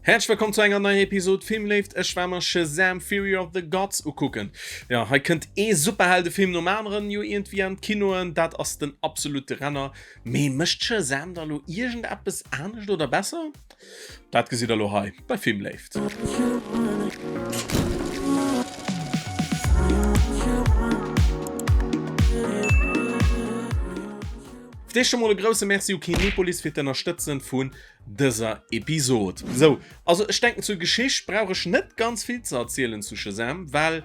Häerzlech wëllkomm zu enger neier Episode Filmléift. Ech war mer Shazam! Fury of the Gods ukucken. Jo, hei kënnt ee Superheldefilm nom aneren jo iergendwéi an d'Kinoen. Dat ass den absolute Renner. Mee mécht Shazam da lo iergendeppes anescht oder besser? Dat gesitt der lo hei bei Filmléift. Fir d'éischt emol e grousse Merci u Kinepolis fir d'Ënnerstëtzen vun dëser Episod. Sou, also ech denken zur Geschicht brauch ech net ganz vill ze erzielen zu Shazam, well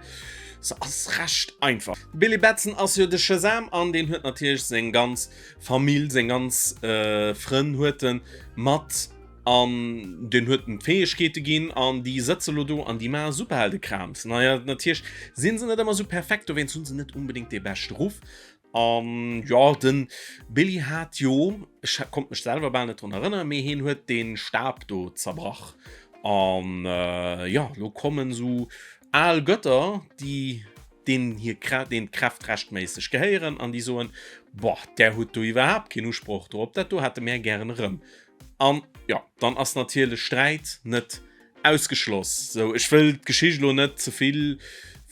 se ass recht einfach. De Billy Batson ass jo de Shazam an deen huet natierlech seng ganz Famill, seng ganz Frënn huet en mat an deen huet en d'Fäegkeete ginn an déi sëtze lo do an déi maache Superheldekrams. Naja, natierlech sinn se net ëmmer sou perfekt, dowéinst hunn se net unbedéngt dee beschte Ruff. An jo, den Billy hat jo, ech konnt mech selwer bal net drun erënneren, mee hien huet dee Stab do zerbrach. An jo, lo kommen sou al Götter, déi deen hir Krä-, deen d'Kräft rechtméisseg gehéieren, an déi soen, Boah, där hutt do iwwerhaapt keen Usproch drop, dat do hätte mär gären erëm. An jo, dann ass natierlech Sträit net ausgeschloss. Sou, ech wëll d'Geschicht elo net ze vill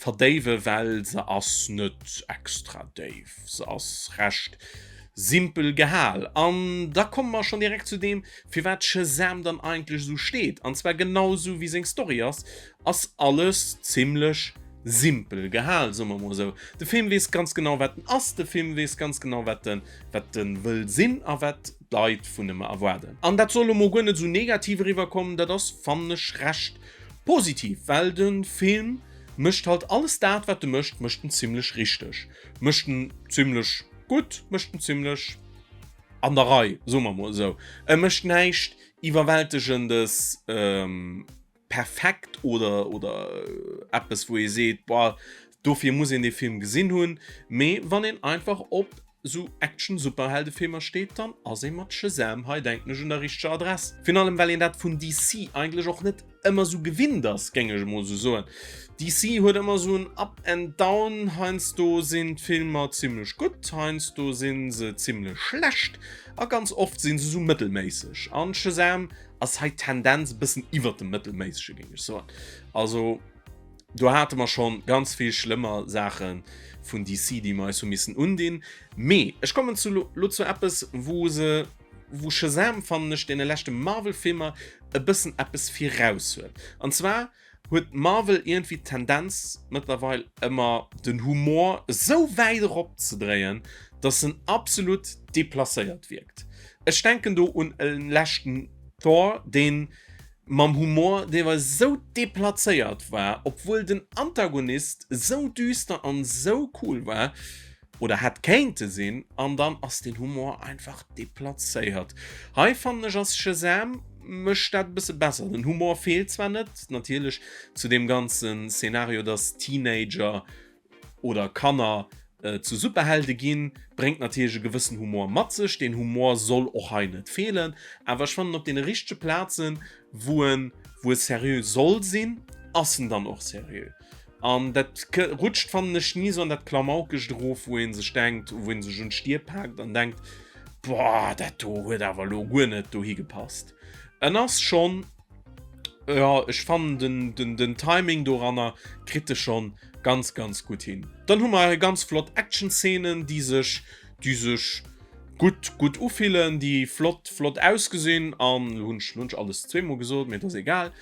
verdéiwen, well se ass net extra déif, se ass recht simpel gehal. An da komme mer schonn direkt zu deem, firwat Shazam dann eigentlech esou steet. An zwar genau esou wéi seng Story ass, ass alles zimlech simpel gehal, soe mer mol esou. De Film weess ganz genau wat en ass, de Film weess ganz genau wat en wat en wëll sinn a wat d'Leit vun em erwaarden. An dat soll elo mol guer net esou negativ eriwwer kommen, dat ass fannen ech recht positiv, well de Film mécht halt alles dat wat e mécht, mécht en zimlech richteg, mécht en zimlech gutt, mécht en zimlech an der Rei, soe mer mol esou. E mécht näischt iwwerwältegendes. Perfekt oder oder eppes wou ee seet boah dofir muss een dee Film gesinn hunn, mee wann een einfach op sou Action Superheldefilmer steet, dann ass ee mat Shazam hei denken ech un der richteger Adress. Virun allem well een dat vun DC eigentlech och net ëmmer sou gewinnt ass, géing ech emol sou soen. DC huet ëmmer sou en Up and Down, heiansdo sinn d'Filmer zimlech gutt, heiansdo sinn se zimlech schlecht a ganz oft sinn se sou mëttelméisseg an Shazam ass hei d'Tendenz e bëssen iwwert dem Mëttelméissege, géing ech soen. Also do hate mer schonn ganz vill schlëmmer Saache vun DC, déi mer eis hu missen undinn. Mee ech kommen zu lo zu eppes, wou se, wou Shazam, fannen ech, deene leschte Marvel-Filmer e bëssen eppes viraus huet. An zwar huet Marvel iergendwéi d'Tendenz mëttlerweil ëmmer den Humor esou wäit erop ze dréien, dass en absolut deplacéiert wierkt. Ech denken do un e leschten Thor, deen mam Humor deelweis esou deplacéiert war, obwuel den Antagonist esou düster an esou cool war, oder hätt kéinte sinn, an dann ass den Humor einfach deplazéiert. Hei fannen ech ass Shazam mécht dat e bësse besser. Den Humor feelt zwar net, natierlech zu deem ganzen Szenario, dass Teenager oder Kanner zu Superhelde ginn, bréngt natierlech e gewëssen Humor mat sech. Deen Humor soll och hei net feelen, awer ech fannen op deene richtege Plazen, wou en wou e seriö soll sinn, ass en dann och seriö. An dat rutscht, fannen ech, ni esou an dat Klamaukegt erof, wou ee sech denkt, wou ee sech un d'Stier paakt an denkt, Boah, dat do huet awer elo guer net dohi gepasst. En ass schonn, jo, ech fannen den, den, den Timing doranner kritt e schonn ganz, ganz gutt hin. Dann hu mer ganz flott Action-Szenen, déi sech, déi sech gutt, gutt ufillen, déi flott, flott ausgesinn an, elo hunn ech, elo hunn ech alles zweemol gesot, mee et ass egal.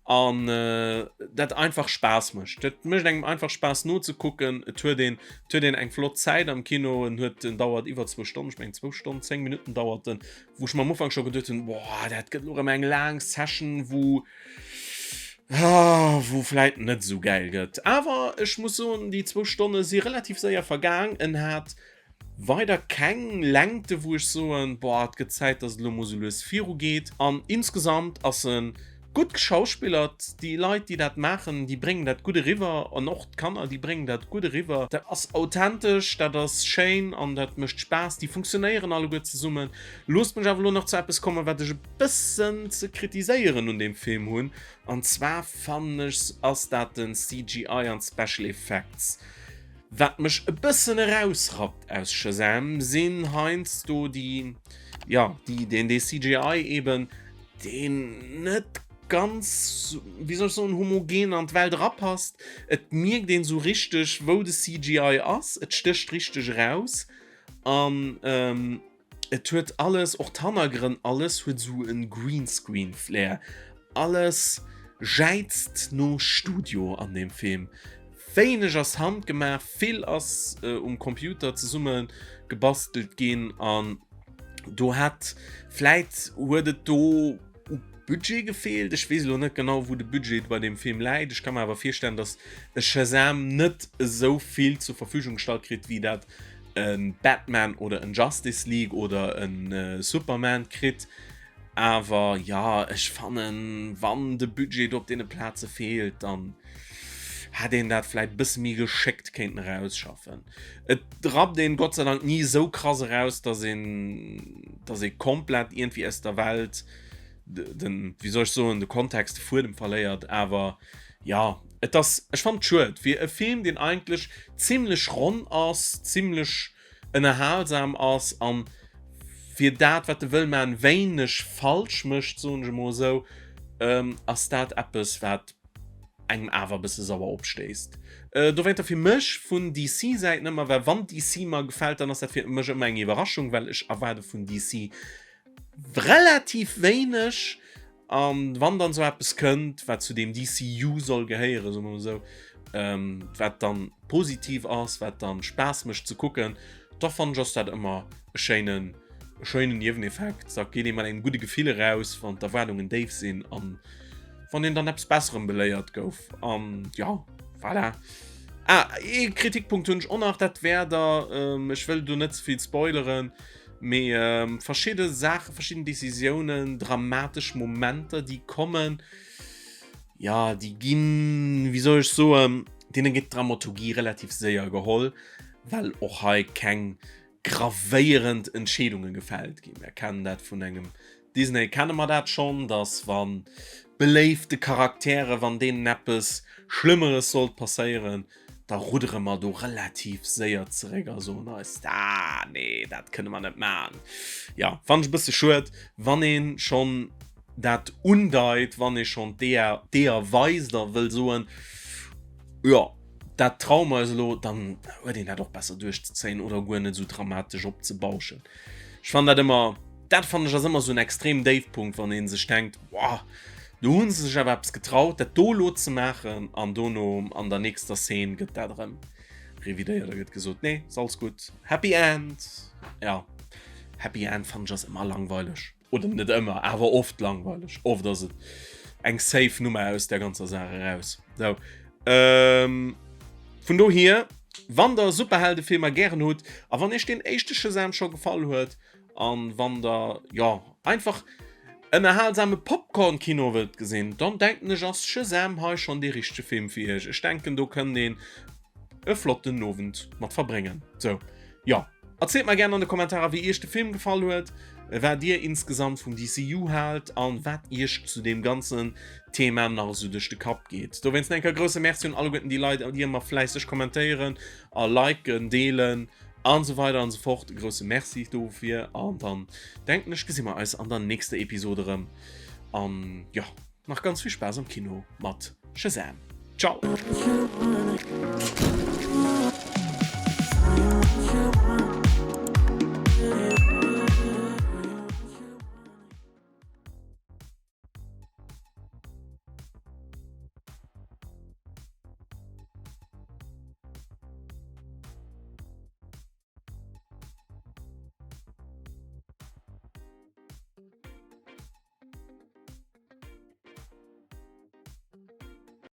An dat einfach Spaass mécht. Dat mécht engem einfach Spaass nozekucken. Et huet een, et huet een eng flott Zäit am Kino. En huet, en dauert iwwer zwou Stonnen, ech mengen zwou Stonnen, 10 Minutten dauert en, wou ech mer am Ufank scho geduet hunn, boah, dat gëtt elo erëm eng laang Session, wou, ah, wou vläit net esou gäil gëtt. Awer ech muss soen, déi zwou Stonne si relativ séier vergaang. En hat Weider keng Längte wou ech soen, boah et gëtt Zäit dass et elo mol sou lues viru geet. An insgesamt ass e gutt geschauspillert, déi Leit déi dat maachen déi bréngen dat gutt eriwwer an och d'Kanner déi bréngen dat gutt eriwwer. Dat ass authentesch, dat ass schéin an dat mécht Spaass, déi funktionéieren alleguer zesummen. Loosst mech awer elo nach zu eppes kommen wat ech e bëssen ze kritiséieren un deem Film hunn an zwar fannen ech ass dat den CGI an d'Special Effects. Wat mech e bëssen erausrappt aus Shazam sinn heiansdo déi, jo, déi, deen, dee CGI eben, deen net. ganz, wéi soll ech soen, homogen an d'Welt erapasst. Et mierkt een esou richteg, wou de CGI ass, et stécht richteg eraus an et huet alles, och d'Hannergrënn, alles huet esou e Greenscreen-Flair. Alles jäizt no Studio an deem Film. Wéineg ass handgemaach, vill ass um Computer zesumme gebastelt ginn an do hat vläit huet et do u Budget gefeelt. Ech weess elo net genau wou de Budget bei deem Film läit. Ech ka mer awer virstellen, datt e Shazam net esou vill zur Verfügung gestallt kritt wéi dat e Batman oder en Justice League oder e Superman kritt. Awer jo, ech fannen, wann de Budget do op deene Plaze feelt, dann hätt een dat vläit e bësse méi geschéckt kéinten erausschaffen. Et rappt een Gott sei Dank ni esou krass eraus, dass een, dass ee komplett iergendwéi aus der Welt den, wéi soll ech soen, de Kontext, de Fuedem verléiert. Awer jo, et ass, ech fannen et schued fir e Film, deen eigentlech zimlech ronn ass, zimlech ënnerhalsam ass an fir dat wat e wëll man wéineg falsch mécht, soen ech emol esou, ass dat eppes wat engem awer e bësse sauer opstéisst. Dowéinter fir mech vun DC Säit ëmmer, well wann DC mer gefält, dann ass dat fir mech ëmmer eng Iwwerraschung, well ech erwaarde vun DC relativ wéineg An wann dann sou eppes kënnt, wat zu deem DCU soll gehéieren, soe mer mol esou, wat dann positiv ass, wat dann Spaass mécht ze kucken, da fannen ech ass dat ëmmer e schéinen, e schéinen Nieweneffekt. Da geet ee mat engem gudde Gefill eraus, wann d'Erwaardungen déif sinn an wann een dann eppes Besserem beléiert gouf. An jo, voilà. Ah, ee Kritikpunkt hunn ech och nach, dat wär da, ech wëll do net ze vill spoileren, Mee verschidde Saachen, verschidden Decisiounen, dramatesch Momenter, déi kommen, ja, déi ginn, wéi soll ech soen, deene gëtt d'Dramaturgie relativ séier geholl, well och hei keng gravéierend Entscheedunge gefällt ginn. Mir kennen dat vun engem Disney, kenne mer dat schonn, dass wa beléifte Charaktere, wann deenen eppes Schlëmmeres sollt passéieren, da ruddere mer do relativ séier zeréck a soen eis, ah nee, dat kënne mer net maachen. Ja, fannen ech e bësse schued, wann ee schonn dat undeit, wann ee schonn d'Eeër, d'Eeër weist a wëll soen, jo, dat traue mer eis elo, dann huet een dat och besser duerchzezéien oder guer net esou dramatesch opzebauschen. Ech fannen dat ëmmer, dat fannen ech ass ëmmer esou en extrem Déifpunkt, wann ee sech denkt, Boah, do hu se sech awer eppes getraut, dat do elo ze maachen an dono an der nächster Szene gëtt dat erëm revidéiert a gëtt gesot, nee, ass alles gutt, Happy End. Ja, Happy End fannen ech ass ëmmer langweileg. Oder net ëmmer, awer oft langweileg. Oft ass et eng safe Nummer aus der ganzer Saach eraus. Sou, ähm, vun dohier, wann der Superheldefilmer gären hutt a wann iech deen éischte Shazam scho gefall huet an wann der, jo, einfach ënnerhalsame Popcorn-Kino wëllt gesinn, dann denken ech ass Shazam hei schonn dee richtege Film fir iech. Ech denken do kënnt een e flotten Owend mat verbréngen. Sou, jo. Erzielt mer gären an de Kommentarer wéi iech de Film gefall huet, wat dir insgesamt vum DCU haalt an wat iech zu deem ganzen Thema nach esou duerch de Kapp geet. Dowéinst enker grousse Merci un alleguerten déi Leit déi ëmmer fläisseg kommentéieren a liken, deelen an esou weider an esou fort. E grousse Merci dofir an dann denken ech gesi mer eis an der nächster Episode erëm an jo. Nach ganz vill Spaass am Kino mat Shazam. Ciao!